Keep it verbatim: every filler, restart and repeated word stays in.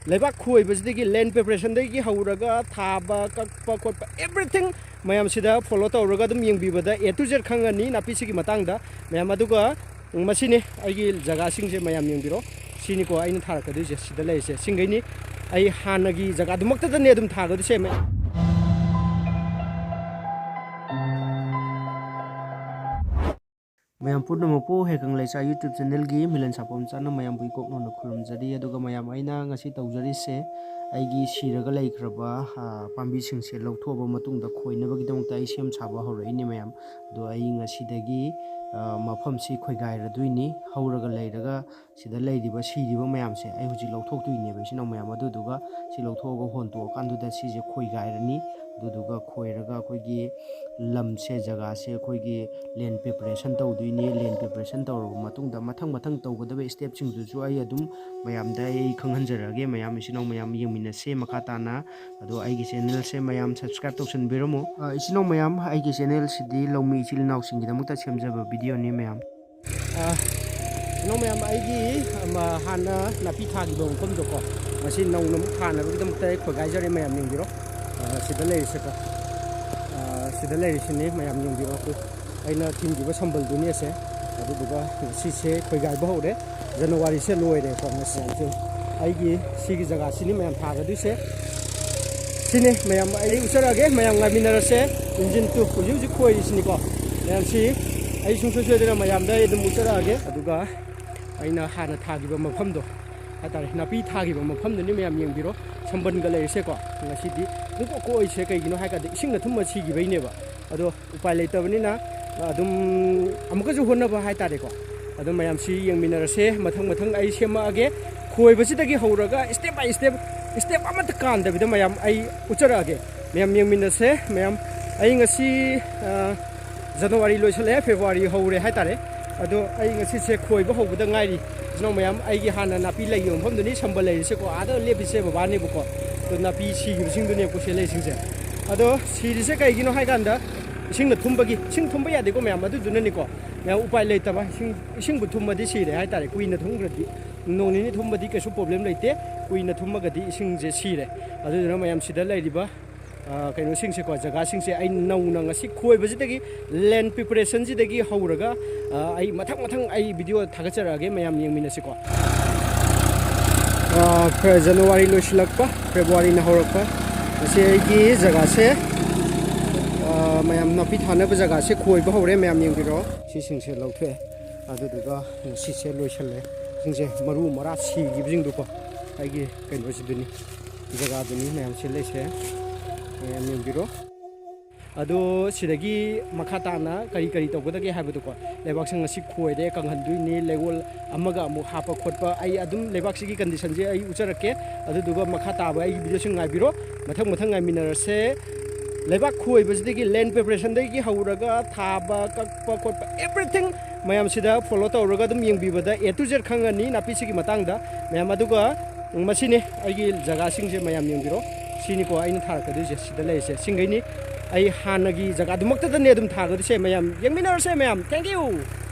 ꯂꯩꯕꯥꯛ ꯈꯣꯏꯕꯁꯤꯗꯒꯤ, ꯂꯦꯟ ꯄ꯭ꯔꯤꯄꯦꯔꯦꯁꯟꯗꯒꯤ ꯍꯧꯔꯒ ꯊꯥꯕ, ꯀꯛꯄ ꯈꯣꯠꯄ, ꯑꯦꯕ꯭ꯔꯤꯊꯤꯡ ꯃꯌꯥꯝꯁꯤꯗ ꯐꯣꯂꯣ ꯇꯧꯔꯒ ꯑꯗꯨꯝ ꯌꯦꯡꯕꯤꯕꯗ ꯑꯦ ꯇꯨ ꯖꯦꯠ ꯈꯪꯉꯅꯤ ꯅꯥꯄꯤꯁꯤꯒꯤ ꯃꯇꯥꯡꯗ ꯃꯌꯥꯝ꯫ ꯑꯗꯨꯒ ꯃꯁꯤꯅꯤ ꯑꯩꯒꯤ ꯖꯒꯥꯁꯤꯡꯁꯦ, ꯃꯌꯥꯝ ꯌꯦꯡꯕꯤꯔꯣ꯫ ꯁꯤꯅꯤꯀꯣ ꯑꯩꯅ ꯊꯥꯔꯛꯀꯗꯣꯏꯁꯦ, ꯁꯤꯗ ꯂꯩꯔꯤꯁꯦ ꯁꯤꯡꯈꯩꯅꯤ꯫ ꯑꯩ ꯍꯥꯟꯅꯒꯤ ꯖꯒꯥꯗꯨꯃꯛꯇꯗꯅꯦ ꯑꯗꯨꯝ ꯊꯥꯒꯗꯣꯏꯁꯦ꯫ ꯃꯌꯥꯝ ꯄꯨꯝꯅꯃꯛꯄꯨ ꯍꯦꯀꯪ ꯂꯩꯆꯥ YouTube ꯆꯦꯅꯦꯜꯒꯤ ꯃꯤꯂꯟ ꯁꯥꯄꯣꯝ ꯆꯥꯅ ꯃꯌꯥꯝꯕꯨ ꯏꯀꯣꯛꯅꯧꯅ ꯈꯨꯔꯨꯝꯖꯔꯤ꯫ ꯑꯗꯨꯒ ꯃꯌꯥꯝ, ꯑꯩꯅ ꯉꯁꯤ ꯇꯧꯖꯔꯤꯁꯦ, ꯑꯩꯒꯤ ꯁꯤꯔꯒ ꯂꯩꯈ꯭ꯔꯕ, ꯑ, ꯄꯥꯝꯕꯤꯁꯤꯡꯁꯦ ꯂꯧꯊꯣꯛꯑꯕ ꯃꯇꯨꯡꯗ ꯈꯣꯏꯅꯕꯒꯤꯗꯃꯛꯇ ꯑꯩ ꯁꯦꯝ ꯁꯥꯕ ꯍꯧꯔꯛꯏꯅꯦ ꯃꯌꯥꯝ꯫ ꯑꯗꯣ ꯑꯩ ꯉꯁꯤꯗꯒꯤ, ꯑ, ꯃꯐꯝꯁꯤ ꯈꯣꯏꯒꯥꯏꯔꯗꯣꯏꯅꯤ꯫ ꯍꯧꯔꯒ ꯂꯩꯔꯒ ꯁꯤꯗ ꯂꯩꯔꯤꯕ, ꯁꯤꯔꯤꯕ ꯃꯌꯥꯝꯁꯦ ꯑꯩ ꯍꯧꯖꯤꯛ ꯂꯧꯊꯣꯛꯇꯣꯏꯅꯦꯕ, ꯏꯆꯤꯟ ꯏꯅꯥꯎ ꯃꯌꯥꯝ꯫ ꯑꯗꯨꯗꯨꯒ ꯁꯤ ꯂꯧꯊꯣꯛꯑꯒ ꯍꯣꯟꯇꯣꯛꯑꯀꯥꯟꯗꯨꯗ ꯁꯤꯁꯦ ꯈꯣꯏꯒꯥꯏꯔꯅꯤ꯫ ꯑꯗꯨꯗꯨꯒ ꯈꯣꯏꯔꯒ ꯑꯩꯈꯣꯏꯒꯤ ꯂꯝꯁꯦ, ꯖꯒꯥꯁꯦ ꯑꯩꯈꯣꯏꯒꯤ ꯂꯦꯟ ꯄ꯭ꯔꯤꯄꯦꯔꯦꯁꯟ ꯇꯧꯗꯣꯏꯅꯤ꯫ ꯂꯦꯟ ꯄ꯭ꯔꯤꯄꯦꯔꯦꯁꯟ ꯇꯧꯔꯕ ꯃꯇꯨꯡꯗ ꯃꯊꯪ ꯃꯊꯪ ꯇꯧꯒꯗꯕ ꯁ꯭ꯇꯦꯞꯁꯤꯡꯗꯨꯁꯨ ꯑꯩ ꯑꯗꯨꯝ ꯃꯌꯥꯝꯗ ꯑꯩ ꯈꯪꯍꯟꯖꯔꯛꯑꯒꯦ꯫ ꯃꯌꯥꯝ, ꯏꯆꯤꯟ ꯏꯅꯥꯎ ꯃꯌꯥꯝ ꯌꯦꯡꯃꯤꯟꯅꯁꯦ ꯃꯈꯥ ꯇꯥꯅ꯫ ꯑꯗꯣ ꯑꯩꯒꯤ ꯆꯦꯅꯦꯜꯁꯦ ꯃꯌꯥꯝ ꯁꯕꯁꯀ꯭ꯔꯥꯏꯕ ꯇꯧꯁꯟꯕꯤꯔꯝꯃꯣ꯫ ꯑ, ꯏꯆꯤꯟ ꯏꯅꯥꯎ ꯃꯌꯥꯝ, ꯑꯩꯒꯤ ꯆꯦꯅꯦꯜꯁꯤꯗꯤ ꯂꯧꯃꯤ ꯏꯆꯤꯜ ꯏꯅꯥꯎꯁꯤꯡꯒꯤꯗꯃꯛꯇ ꯁꯦꯝꯖꯕ ꯚꯤꯗꯤꯑꯣꯅꯤ ꯃꯌꯥꯝ꯫ ꯑ, ꯏꯅꯥꯎ ꯃꯌꯥꯝ, ꯑꯩꯒꯤ, ꯑꯃ, ꯍꯥꯟꯅ ꯅꯥꯄꯤ ꯊꯥꯈꯤꯕ ꯃꯐꯝꯗꯣꯀꯣ, ꯉꯁꯤ ꯅꯧꯅ ꯑꯃꯨꯛ ꯊꯥꯅꯕꯒꯤꯗꯃꯛꯇ ꯑꯩ ꯈꯣꯏꯒꯥꯏꯖꯔꯦ, ꯃꯌꯥꯝ ꯌꯦꯡꯕꯤꯔꯣ꯫ ꯑ, ꯁꯤꯗ ꯂꯩꯔꯤꯁꯦꯀꯣ, ꯑ, ꯁꯤꯗ ꯂꯩꯔꯤꯁꯤꯅꯤ, ꯃꯌꯥꯝ ꯌꯦꯡꯕꯤꯔꯣ꯫ ꯑꯗꯨ ꯑꯩꯅ ꯊꯤꯟꯈꯤꯕ ꯁꯝꯕꯜꯗꯨꯅꯤ ꯑꯁꯦ꯫ ꯑꯗꯨꯗꯨꯒ ꯉꯁꯤꯁꯦ ꯈꯣꯏꯒꯥꯏꯕ ꯍꯧꯔꯦ꯫ ꯖꯅꯋꯥꯔꯤꯁꯦ ꯂꯣꯏꯔꯦꯀꯣ ꯉꯁꯤ꯫ ꯑꯩꯒꯤ ꯁꯤꯒꯤ ꯖꯒꯥꯁꯤꯅꯤ ꯃꯌꯥꯝ ꯊꯥꯒꯗꯣꯏꯁꯦ꯫ ꯁꯤꯅꯤ ꯃꯌꯥꯝ, ꯑꯩ ꯎꯠꯆꯔꯛꯑꯒꯦ, ꯃꯌꯥꯝ ꯉꯥꯏꯃꯤꯟꯅꯔꯁꯦ꯫ ꯏꯟꯖꯤꯟ ꯇꯨ ꯍꯧꯖꯤꯛ ꯍꯧꯖꯤꯛ ꯈꯣꯏꯔꯤꯁꯤꯅꯤꯀꯣ꯫ ꯃꯌꯥꯝꯁꯤ ꯑꯩ ꯁꯨꯡꯁꯣꯏ ꯁꯣꯏꯗꯅ ꯃꯌꯥꯝꯗ ꯑꯩ ꯑꯗꯨꯝ ꯎꯠꯆꯔꯛꯑꯒꯦ꯫ ꯑꯗꯨꯒ ꯑꯩꯅ ꯍꯥꯟꯅ ꯊꯥꯈꯤꯕ ꯃꯐꯝꯗꯣ ꯍꯥꯏꯇꯥꯔꯦ, ꯅꯥꯄꯤ ꯊꯥꯈꯤꯕ ꯃꯐꯝꯗꯨꯅꯤ ꯃꯌꯥꯝ ꯌꯦꯡꯕꯤꯔꯣ꯫ ꯁꯝꯕꯟꯒ ꯂꯩꯔꯤꯁꯦꯀꯣ꯫ ꯉꯁꯤꯗꯤ ꯄꯨꯡꯀꯣꯛ ꯀꯣꯛꯏꯁꯦ ꯀꯩꯒꯤꯅꯣ ꯍꯥꯏ ꯀꯥꯟꯗ ꯏꯁꯤꯡꯅ ꯊꯨꯝꯃ ꯁꯤꯈꯤꯕꯩꯅꯦꯕ꯫ ꯑꯗꯣ ꯎꯄꯥꯏ ꯂꯩꯇꯕꯅꯤꯅ ꯑꯗꯨꯝ ꯑꯃꯨꯛꯀꯁꯨ ꯍꯣꯠꯅꯕ ꯍꯥꯏꯇꯥꯔꯦꯀꯣ꯫ ꯑꯗꯣ ꯃꯌꯥꯝꯁꯤ ꯌꯦꯡꯃꯤꯟꯅꯔꯁꯦ, ꯃꯊꯪ ꯃꯊꯪ ꯑꯩ ꯁꯦꯝꯃꯛꯑꯒꯦ꯫ ꯈꯣꯏꯕꯁꯤꯗꯒꯤ ꯍꯧꯔꯒ step by step, step ꯑꯃꯠꯇ ꯀꯥꯟꯗꯕꯤꯗ ꯃꯌꯥꯝ ꯑꯩ ꯎꯠꯆꯔꯛꯑꯒꯦ꯫ ꯃꯌꯥꯝ ꯌꯦꯡꯃꯤꯟꯅꯁꯦ꯫ ꯃꯌꯥꯝ, ꯑꯩ ꯉꯁꯤ, ꯑ, ꯖꯅꯋꯥꯔꯤ ꯂꯣꯏꯁꯤꯜꯂꯛꯑꯦ, ꯐꯦꯕ꯭ꯔꯨꯋꯥꯔꯤ ꯍꯧꯔꯦ ꯍꯥꯏꯇꯥꯔꯦ꯫ ꯑꯗꯣ ꯑꯩ ꯉꯁꯤꯁꯦ ꯈꯣꯏꯕ ꯍꯧꯕꯗ ꯉꯥꯏꯔꯤ꯫ ꯏꯆꯤꯟ ꯏꯅꯥꯎ ꯃꯌꯥꯝ, ꯑꯩꯒꯤ ꯍꯥꯟꯅ ꯅꯥꯄꯤ ꯂꯩꯈꯤꯕ ꯃꯐꯝꯗꯨꯅꯤ ꯁꯝꯕꯜ ꯂꯩꯔꯤꯁꯦꯀꯣ꯫ ꯑꯥꯗ ꯂꯦꯞꯄꯤꯁꯦ ꯕꯕꯥꯅꯦꯕꯀꯣ꯫ ꯑꯗꯣ ꯅꯥꯄꯤ ꯁꯤꯈꯤꯕꯁꯤꯡꯗꯨꯅꯦꯕꯀꯣ ꯁꯤꯗ ꯂꯩꯁꯤꯡꯁꯦ꯫ ꯑꯗꯣ ꯁꯤꯔꯤꯁꯦ ꯀꯩꯒꯤꯅꯣ ꯍꯥꯏ ꯀꯥꯟꯗ ꯏꯁꯤꯡꯅ ꯊꯨꯝꯕꯒꯤ, ꯏꯁꯤꯡ ꯊꯨꯝꯕ ꯌꯥꯗꯦꯀꯣ ꯃꯌꯥꯝ, ꯑꯗꯨꯗꯨꯅꯅꯤꯀꯣ꯫ ꯃꯌꯥꯝ ꯎꯄꯥꯏ ꯂꯩꯇꯕ, ꯏꯁꯤꯡ, ꯏꯁꯤꯡꯕꯨ ꯊꯨꯝꯃꯗꯤ ꯁꯤꯔꯦ ꯍꯥꯏꯇꯥꯔꯦ꯫ ꯀꯨꯏꯅ ꯊꯨꯝꯈ꯭ꯔꯗꯤ, ꯅꯣꯡ ꯅꯤꯅꯤ ꯊꯨꯝꯕꯗꯤ ꯀꯩꯁꯨ ꯄ꯭ꯔꯣꯕ꯭ꯂꯦꯝ ꯂꯩꯇꯦ꯫ ꯀꯨꯏꯅ ꯊꯨꯝꯃꯒꯗꯤ ꯏꯁꯤꯡꯁꯦ ꯁꯤꯔꯦ꯫ ꯑꯗꯨꯗꯨꯅ ꯃꯌꯥꯝ ꯁꯤꯗ ꯂꯩꯔꯤꯕ, ꯑ, ꯀꯩꯅꯣꯁꯤꯡꯁꯦꯀꯣ, ꯖꯒꯥꯁꯤꯡꯁꯦ ꯑꯩ ꯅꯧꯅ ꯉꯁꯤ ꯈꯣꯏꯕꯁꯤꯗꯒꯤ, land preparationꯁꯤꯗꯒꯤ ꯍꯧꯔꯒ, ꯑ, ꯑꯩ ꯃꯊꯪ ꯃꯊꯪ ꯑꯩ video ꯊꯥꯒꯠꯆꯔꯛꯑꯒꯦ, ꯃꯌꯥꯝ ꯌꯦꯡꯃꯤꯟꯅꯁꯤꯀꯣ꯫ ꯑ, ꯐꯦ-, January ꯂꯣꯏꯁꯤꯜꯂꯛꯄ, Februaryꯅ ꯍꯧꯔꯛꯄ, ꯉꯁꯤ ꯑꯩꯒꯤ ꯖꯒꯥꯁꯦ, ꯑ, ꯃꯌꯥꯝ ꯅꯥꯄꯤ ꯊꯥꯅꯕ ꯖꯒꯥꯁꯦ ꯈꯣꯏꯕ ꯍꯧꯔꯦ, ꯃꯌꯥꯝ ꯌꯦꯡꯕꯤꯔꯣ꯫ ꯁꯤꯁꯤꯡꯁꯦ ꯂꯧꯊꯣꯛꯑꯦ, ꯑꯗꯨꯗꯨꯒ ꯉꯁꯤꯁꯦ ꯂꯣꯏꯁꯤꯜꯂꯦ꯫ ꯁꯤꯡꯁꯦ ꯃꯔꯨ ꯃꯔꯥ ꯁꯤꯈꯤꯕꯁꯤꯡꯗꯣꯀꯣ, ꯑꯩꯒꯤ ꯀꯩꯅꯣꯁꯤꯗꯨꯅꯤ, ꯖꯒꯥꯗꯨꯅꯤ ꯃꯌꯥꯝ ꯁꯤꯠꯂꯤꯁꯦ, ꯃꯌꯥꯝ ꯌꯦꯡꯕꯤꯔꯣ꯫ ꯑꯗꯣ ꯁꯤꯗꯒꯤ ꯃꯈꯥ ꯇꯥꯅ ꯀꯔꯤ ꯀꯔꯤ ꯇꯧꯒꯗꯒꯦ ꯍꯥꯏꯕꯗꯣꯀꯣ, ꯂꯩꯕꯥꯛꯁꯤꯡ ꯑꯁꯤ ꯈꯣꯏꯔꯦ, ꯀꯪꯍꯟꯗꯣꯏꯅꯤ, ꯂꯩꯉꯣꯜ ꯑꯃꯒ ꯑꯃꯨꯛ ꯍꯥꯞꯄ ꯈꯣꯠꯄ, ꯑꯩ ꯑꯗꯨꯝ ꯂꯩꯕꯥꯛꯁꯤꯒꯤ conditionꯁꯦ ꯑꯩ ꯎꯠꯆꯔꯛꯀꯦ꯫ ꯑꯗꯨꯗꯨꯒ ꯃꯈꯥ ꯇꯥꯕ ꯑꯩꯒꯤ videoꯁꯤꯡ ꯉꯥꯏꯕꯤꯔꯣ, ꯃꯊꯪ ꯃꯊꯪ ꯉꯥꯏꯃꯤꯟꯅꯔꯁꯦ꯫ ꯂꯩꯕꯥꯛ ꯈꯣꯏꯕꯁꯤꯗꯒꯤ, land preparationꯗꯒꯤ ꯍꯧꯔꯒ ꯊꯥꯕ, ꯀꯛꯄ ꯈꯣꯠꯄ, everything ꯃꯌꯥꯝꯁꯤꯗ follow ꯇꯧꯔꯒ ꯑꯗꯨꯝ ꯌꯦꯡꯕꯤꯕꯗ A to Z ꯈꯪꯉꯅꯤ ꯅꯥꯄꯤꯁꯤꯒꯤ ꯃꯇꯥꯡꯗ ꯃꯌꯥꯝ꯫ ꯑꯗꯨꯒ ꯃꯁꯤꯅꯤ ꯑꯩꯒꯤ ꯖꯒꯥꯁꯤꯡꯁꯦ, ꯃꯌꯥꯝ ꯌꯦꯡꯕꯤꯔꯣ꯫ ꯁꯤꯅꯤꯀꯣ ꯑꯩꯅ ꯊꯥꯔꯛꯀꯗꯣꯏꯁꯦ, ꯁꯤꯗ ꯂꯩꯔꯤꯁꯦ ꯁꯤꯡꯈꯩꯅꯤ꯫ ꯑꯩ ꯍꯥꯟꯅꯒꯤ ꯖꯒꯥꯗꯨꯃꯛꯇꯗꯅꯦ ꯑꯗꯨꯝ ꯊꯥꯒꯗꯣꯏꯁꯦ꯫ ꯃꯌꯥꯝ ꯌꯦꯡꯃꯤꯟꯅꯔꯁꯦ ꯃꯌꯥꯝ꯫ Thank you꯫